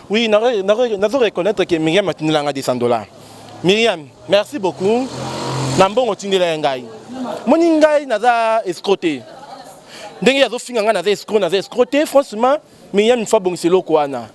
Oui, nazo reconnaître que Myriam atindela nga 200 dollars. Myriam, merci beaucoup na mbongo otindela ye ngai. Moni ngai naza escroc te. Ndenge azofinga ngai naza escroc, naza escroc te. Franchement, Myriam, il faut abongisa eloko wana.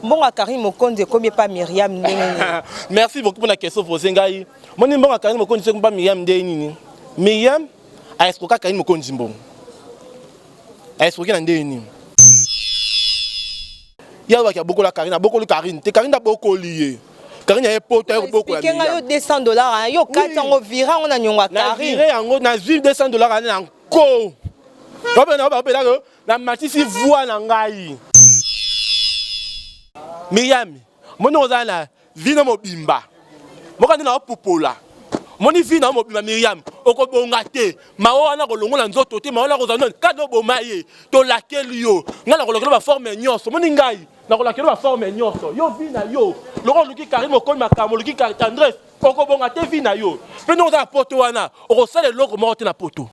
Mbongo ya Karine Mokonzi ekomi epa Miriam ndenge nini? Merci beaucoup mpona question posé ngai. Moni mbongo ya Karine Mokonzi ekomi mpa Myriam ndenge nini? Myriam aescroka Karine Mokonzi mbongo. Aescroke na ndenge nini? Ye alobaki abokola Karine, abokoli Karine te. Karine abokoli ye. Karine aye poto, aye kobokola. Explique ngai, yo 200 dollars yo kati yango, vira yango na niongo ya Karine. Navire yango, nazwi 200 dollars ane na nko babelaka, namatisi voix na ngai. Miriam, moni ozala na vino mobimba moko nde naopupola. Moni vi na yo mobimba, Miriam, okobonga te. Mawa wana kolongola nzoto te, mawa wana kozala noni kaka oboma ye. Tolakeli yo, ngai nakolakela baforme nyonso. Moni ngai nakolakela baforme nyonso. Yo vi na yo loko oluki Karine Mokomi makambo, oluki Tendresse, okobonga te. Vi na yo mpe ndenge oza na poto wana, okosala eloko moko te na poto.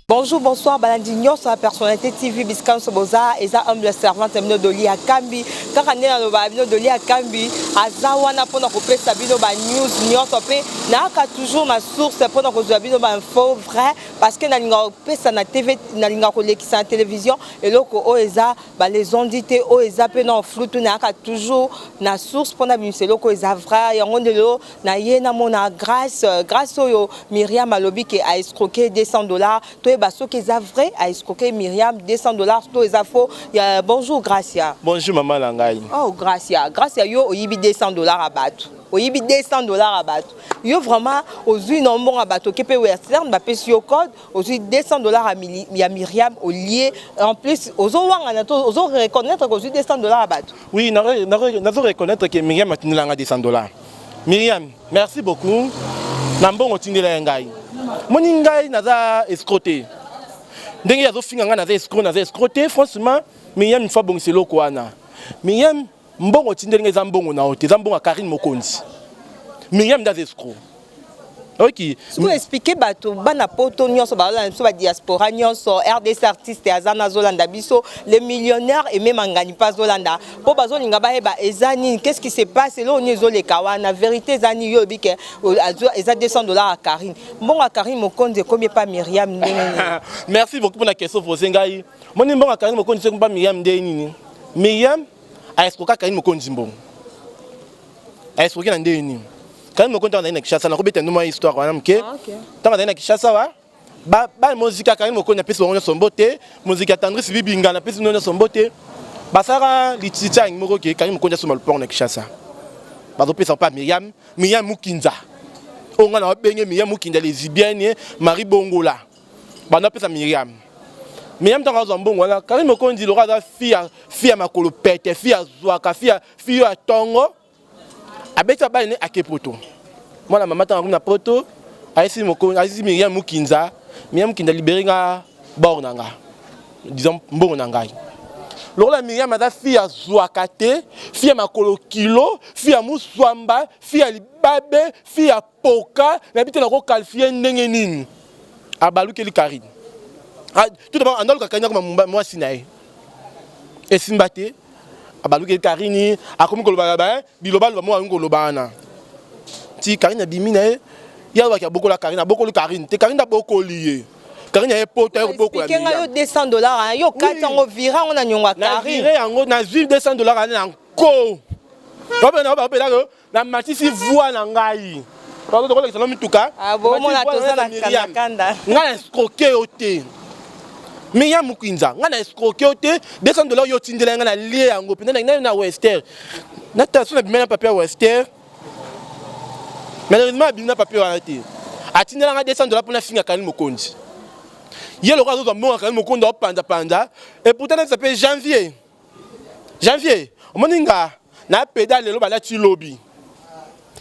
Bonjour, bonsoir, balandi nyonso ya Personnalité TV, bisika nyonso boza. Eza humble servante bino Doli Akambi. Kaka nde naloba bino, Doli Akambi aza wana mpona kopesa bino banews nyonso, mpe nayaka toujours na source mpona kozwa bino bainfo vrai, parce que nalingaka kopesa na TV, nalingaka kolekisa na télévision eloko oyo eza balezondi te, oyo eza mpe na flutu. Nayaka toujours na source mpona bimisa eloko oyo eza vrai. Yango nde lelo na ye namona Grâce. Grâce oyo Miriam alobi ke aescroke 200 dollars. Toyeba soki eza vrai, aescroke Miriam 200 dollars, to eza faux. Ya bonjour, Gracia. Bonjour, mama na ngai. Oh Gracia, Gracia, yo oyibi 200 dollars ya bato, oyibi 200 dollars ya bato. Yo vraiment ozwi na mbongo ya bato, oke mpe Western, bapesi yo code, ozwi 200 dollars ya Miriam, olie. En plus ozowangana to ozo reconnaître kozwi 200 dollars ya bato. Oui, nazo reconnaître que Miriam atindela nga 200 dollars. Miriam, merci beaucoup na mbongo otindela ye ngai. Moni ngai naza escroc te. Ndenge azofinga ngai naza escroc, naza escroc te. Franchement, Miriam, il faut abongisa eloko wana. Miriam, mbongo otindeli ngai eza mbongo na yo te, eza mbongo ya Karine Mokonzi. Miriam nde aza escroc, oki? Sikoyo explique bato bana poto nyonso bazolanda biso, badiaspora nyonso, RDC, artiste aza na azolanda biso, le millionnaire emema ngani mpe azolanda, mpo bazolinga bayeba eza nini, qu'est-ce qui se passe, eloko nini ezoleka wana, vérité eza nini. Yo oyebi ke eza 200 dollars ya Karine. Mbongo ya Karine Mokonzi ekomi epa Miriam ndenge nini? Merci beaucoup mpona question posé ngai. Moni mbongo ya Karine Mokonzi ekomi mpa Miriam ndenge nini? Miriam aescroka Karine Mokonzi mbongo. Aescroke na ndenge nini? Karine Mokonzi, ntango azali na Kinshasa, nakobeta nduma histoire wana moke. Ntango azali na Kinshasa wa ba mozika, Karine Mokonzi apesi bango nyonso mbote. Moziki ya Tendresse Bibinga, napesi bino nyonso mbote. Basalaka lititiangi moko ke Karine Mokonzi asomba lopango na Kinshasa, bazopesa mpa Miriam. Miriam Mukinza oyo ngai na babenge Miriam Mukinza, lesbienne Marie Bongola, bando apesa Miriam. Miriam ntango azwa mbongo wana, Karine Mokonzi loko aza fi ya makolo pete, fi azwaka fi oyo ya ntongo, abeti babali ne, ake poto. Mwana mama, ntango akomi na poto, ayesi mokonzi, ayesi Miriam Mukinza: "Miriam Mukinza, libere nga bor na nga, disons mbongo na ngai." Lokola Miriam aza fi azwaka te, fi ya makolo kilo, fi ya muswamba, fi ya libabe, fi ya poka, nayebi te nakoqualifier ndenge nini, abalukeli Karine. Tout d'abord andaluka Karine akoma mwasi na ye, esimba te. Abalukeli Karini, akomi koloba ba bilobaloba moko, akomi koloba wana ti Karine abimi na ye. Ye alobaki abokola Karine, abokoli Karine te. Karine abokoli ye. Karine aye poto, aye kobokola. Explique ngai, yo 200 dollars yo kati yango, vira yango na niongo ya Karine. Navire yango, nazwi 200 dollars ane na nko babelaka, namatisi voix na ngai, tokolekisa no mituka. Bomona toza na kanda. Ngai na escroke yo te, Miriam Mukinza. Ngai na escroke yo te. 200 dollars yo otindela ngai, na lie yango mpenza na na Wester. Natala so nabima na papier ya Wester. Malheureusement abimi na papier wana te. Atindela ngai 200 dollars mpona finga Karine Mokonzi. Ye lokola azozwa mbongo, Karine Mokonzi aopanzapanza. Et pourtant nayebisa mpe Janvier, Janvier, omoni nga na peda lelo balati lobi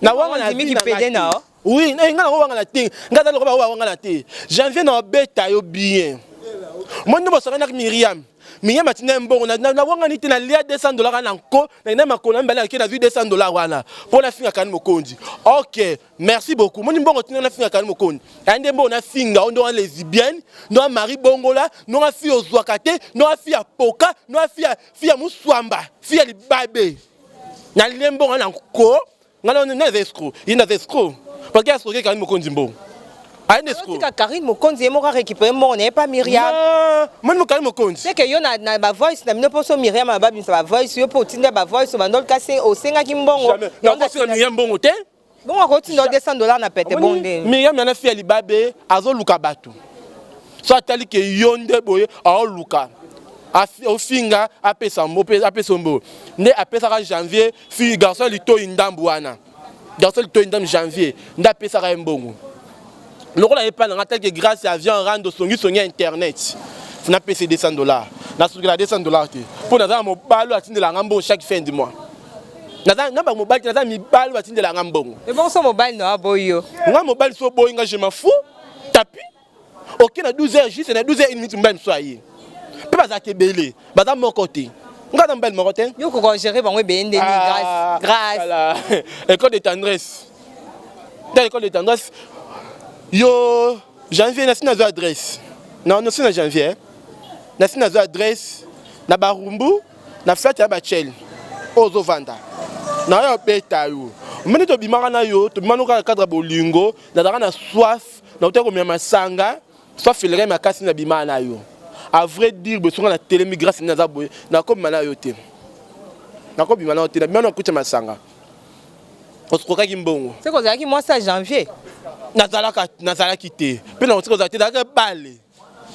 na wanga na vie na. Oui, nga nango wanga na te, nga aza lokola wanga na te. Janvier, na obeta yo bien. Moni nde bosakanaki Miriam. Miriam atinda ye mbongo nawangani te, nalia 200 $ na nko, nakenda makolo na mibale, nake nazwi 200 $ wana mpo nafinga Karine Mokonzi. Ok, merci beaucoup. Moni mbongo tinda nafinga Karine Mokonzi, aya nde mbongo nafinga o ndonga lesbienne, ndonga Marie Bongola, ndonga fille ozwaka te, ndonga fille ya poka, ndonga fille ya muswamba, fille ya libabe. Nalie mbongo na nko. Nga naza escroc, ye naza escroc parce que escroquer Karine Mokonzi mbongo, aye nde escroc. Otika Karine Mokonzi ye moko arécupéré mbongo na ye, pa Miriam. Moni mo Karine Mokonzi. C'est que yo na bavoice na bino, mposo Miriam ababimisa bavoice, yo mpo otinda bavoice obandoli, kasi osengaki mbongo. Nakosenga Miriam mbongo te. Bongo akotinda 200 $ na pete bon ndeni? Miriam yana fille ya libabe, azoluka bato. So atali ke yo nde boye, aoluka ofinga, apesa mbongo. Nde apesaka Janvier, fille garçon litoi ndambu wana, garçon litoi ndambu Janvier nde apesaka ye mbongo. Lokola ye mpa nanga telke grâce ya avion rando songisongi ya internet, napesi 200 $. Nasukela 200 $ te, mpo naza na mobali oyo atindelanga mbongo chaque fin du mois. Naza na bamobali te, naza mibali oyo atindelanga mbongo. Ebongo so mobali na aboyi yo? Nga mobali so oboyi nga, je m'en fous tapi. Ok, na 12 heures juste, na 12 heures 1 minute, mobali mosusu aye mpe bazalaka ebele, baza moko te. Nga na mobali moko te. Yo koko gérer bango ebele ndeni? Grâce, grâce. École de tendresse ta, école de tendresse. Yo Janvier, nasi nazwa adresse na nasi na Janvier, nasi nazwa adresse na Barumbu, na flat ya bachel oyo ozovanda na oyo obeta yo. Omoni, tobimaka na yo, tobimaka kaka cadre bolingo. Nazalaka na soif, nauta komela masanga, soif eleki makasi, na bimaka na yo. À vrai dire, boye songa na telemi, grâce nde naza boye. Nakobima na yo te, nakobima na yo te. Nabima na okuta masanga, osukokaki mbongo. Seke ozalaki mwasi ya Janvier? Nazalaka, nazalaki te mpe nakotika kozala te. Nazalaka bale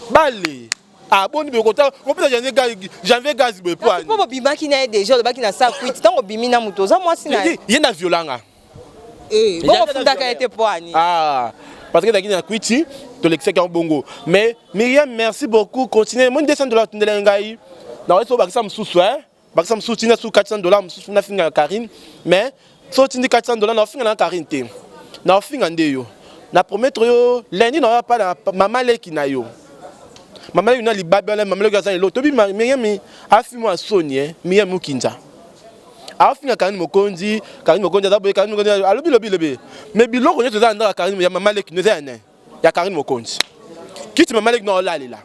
bale. Ah, boni boye kota kopesa Janvier gaz, Janvier gaz boye po mpo bobimaki na ye déjà, olobaki na sa kwiti. Ntango obimi na moto, oza mwasi na ye. Ye na violanga. Bongo ofundaka ye te po ani? Ah, parce que ezalaki na kwiti, tolekisaki yango bongo. Mais Miriam, merci beaucoup, continue. Moni 200 $ tindela ngai, nakoki so bakisa mosusu, bakisa mosusu, tinda su 400 $ mosusu, nafinga Karine. Mais so otindi 400 $, naofinga na Karine te, naofinga nde yo. Na promettre yo, lundi naoya pa na mama leki na yo, mama leki na libabe wana. Mama leki aza lelo tobi. Miriam afi mwa soni, Miriam Mukinza aofinga Karine Mokonzi. Karine Mokonzi aza boye, Karine Mokonzi alobi lobi lobi, mais biloko nyonso eza na ndako ya Karine, ya mama leki, eza ya ne ya Karine Mokonzi. Kiti mama leki na olalela,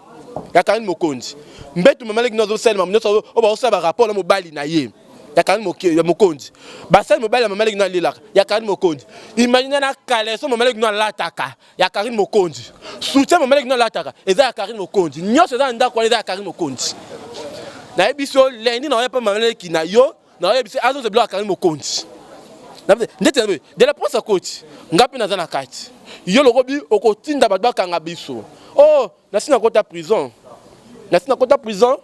ya Karine Mokonzi. Mbeto mama leki na azosalema nyonso oyo baosala barapport na mobali na ye, ya Karine Mokonzi. Basali mobali ya mama leki na alelaka, ya Karine Mokonzi. Imagine na caleçon mama leki na alataka, ya Karine Mokonzi. Soutien mama leki na alataka, eza ya Karine Mokonzi. Nyonso eza na ndako wana, eza ya Karine Mokonzi. Nayebi so lundi na oya mpe mama leki na yo, nayebi so azozwa biloko ya Karine Mokonzi. Ndeti na de la presse akoti, nga mpe naza na kati. Yo lokobi okotinda bato bakanga biso. Oh, nasi nakota prison, nasi nakota prison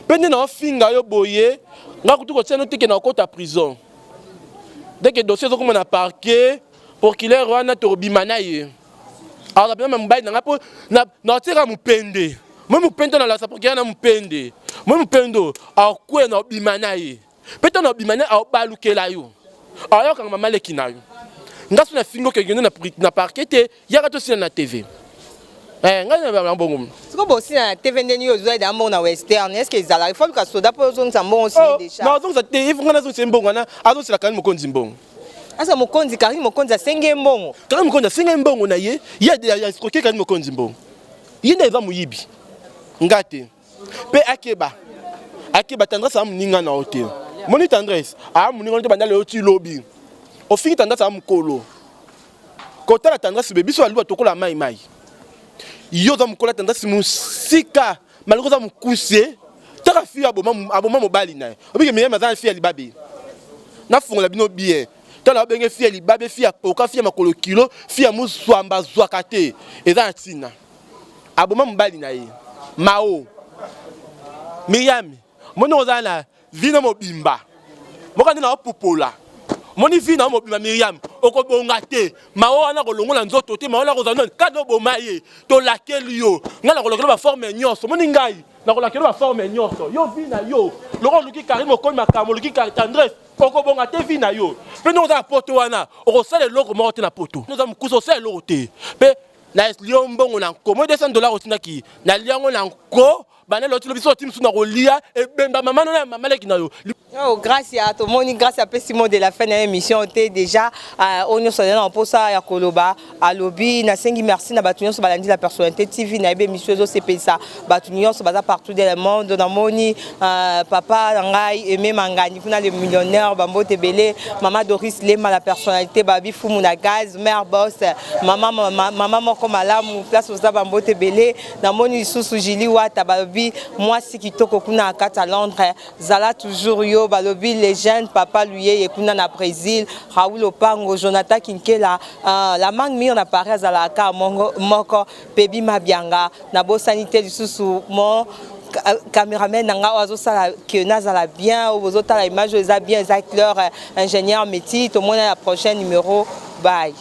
mpe nde naofinga yo boye. Nga kutu kotia no teke, nakota prison dès que dossier ezokoma na parquet. Procureur wana tokobima na ye, aza mpena mobali na nga, mpo naotiaka mopende moi, mopende nalakisa procureur na mopende moi, mopende akwea na obima na ye. Mpe ntango obima na ye, aobalukela yo, ayokanga mama leki na yo. Nga so nafingi, okekende na parquet te, yaka tosila na TV. Ngai na bongo. Siko bosila na TV ndeni? Yo ozwa eda mbongo na Western, est ce que ezalaka ifo luka soda mpo ozongisa mbongo osili déjà? Nazongisa te. Ifo ngai nazongisa mbongo wana, azongisela Karine Mokonzi mbongo. Asa mokonzi, Karine Mokonzi asengi ye mbongo? Karine Mokonzi asengi ye mbongo na ye. Ye escroquer Karine Mokonzi mbongo. Ye nde eza moyibi, nga te. Mpe akeba, akeba. Tendresse aa moninga na yo te. Moni, Tendresse aa moninga te. Banda lelo ti lobi ofingi Tendresse, aa mokolo kotala Tendresse be. Biso baluba tokola mai mai. Yo oza mokolo ya Tendresse mosika, malgré oza mokuse. Taka fille aboma mobali na ye. Obike Miriam aza na fille ya libabe. Nafungola bino bien, tala, babenge fille ya libabe, fille ya poka, fille ya makolo kilo, fille ya moswamba, azwaka te. Eza na ntina aboma mobali na ye mao. Miriam, moni ozala na vino mobimba moko nde naopupola. Moni vi na mobimba, Miriam, okobonga te. Mao wana kolongola nzoto te. Mao wana kozala noni kaka oboma ye. Tolakeli yo, ngai nakolokela baforme nyonso. Moni, ngai nakolakela baforme nyonso. Yo vi na yo loko oluki Karine okomi makambo, oluki Tendresse, okobonga te. Vi na yo mpe ndenge oza na poto wana, okosala eloko moko te na poto. Oza mokusa, osala eloko te. Mpe nalia mbongo na nko. Moi 200 $ otindaki, nalia yango na nko. Banda lelo ti lobi soki otindi mosusu na kolia ebemba mama no na ya mama leki na yo. Oh, Gracia, tomoni Gracia apesi mot de la fin na émission te déjà oyo nyonso azali na mposa ya koloba alobi. Nasengi merci na bato nyonso balandi la personnalité TV. Nayebi émission ezosepelisa bato nyonso baza partout dans le monde. Namoni papa na ngai Aimé Mangani kuna, le millionnaire, bambote ebele. Mama Doris Lema, la personnalité, babi fumu na gaz, mare boss, mama, mama, mama moko malamu, place oza, bambote ebele. Namoni lisusu Jili Wata, balobi mwasi kitoko kuna na kati ya Londres, zala toujours yo. Balobi legende papa Luyeye kuna na Brésil, Raoul Opango, Jonathan Kinkela, la mangue mire na Paris, azalaka moko pebi mabianga. Nabosani te lisusu mon cameraman na nga oyo azosala ke nazala bien, oyo bozotala image oyo eza bien, eza clair, ingénieur Meti. Tomona ya prochain numéro, bye.